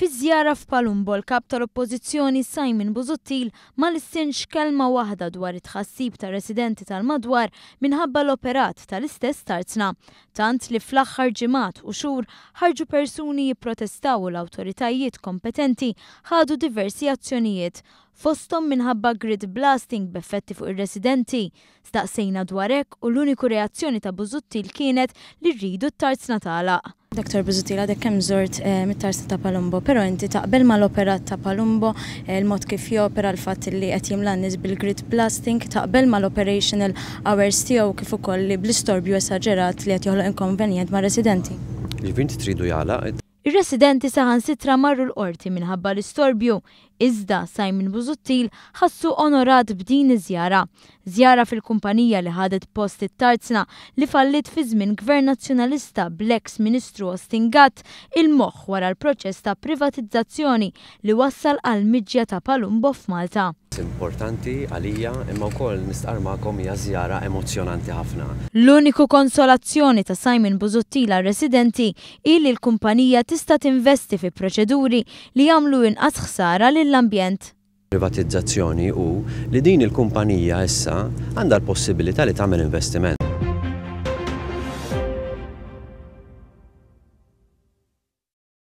Fi żjara f'Palumbo l-Kap tal-Oppożizzjoni Simon Busuttil ma lissinx kelma waħda dwar it-tħassib tar-residenti tal-madwar minħabba l-operat tal-istess tarzna. Tant li fl-aħħar ġimgħat u xhur ħarġu persuni jipprotestaw u l-awtoritajiet kompetenti ħadu diversi azzjonijiet, fosthom minħabba grid blasting b'effetti fuq ir-residenti. Staqsejna dwar hekk u l-uniku reazzjoni ta' Busuttil kienet li rridu t-tarzna tagħlaq. Dottor Busuttil, għadek kemm żort mit-tarzna ta' Palumbo, però inti taqbel mal-operat ta' Palumbo, il-mod kif jopera, l-fatt li qed jimla n-nies bil-grid blasting, taqbel mal-operational hours tiegħu kif ukoll li bl-istorbju esaġerat li qed joħloq inkonvenjent mar-residenti? Jiġifieri inti tridu jagħlaq? Ir-residenti saħansitra marru l-Qorti minħabba l-istorbju, iżda Simon Busuttil ħassu onorat b'din iż-żjara. Żjara fil-kumpanija li ħadet post it-tarzna li falliet fi żmien Gvern Nazzjonalista bl-eks Ministru Austin Gatt il-moħħ wara l-proċess ta' privatizzazzjoni li wassal għall-miġja ta' Palumbo f'Malta. Importanti għalija imma wkoll nistqarr magħkom hija żjara emozzjonanti ħafna. L-uniku konsolazzjoni ta' Simon Busuttil għar-residenti hi li l-kumpanija tista' tinvesti fi proċeduri li jagħmlu inqas ħsara lill-ambjent. Privatizzazzjoni hu li din il-kumpanija issa għandha l-possibilità li tagħmel investiment.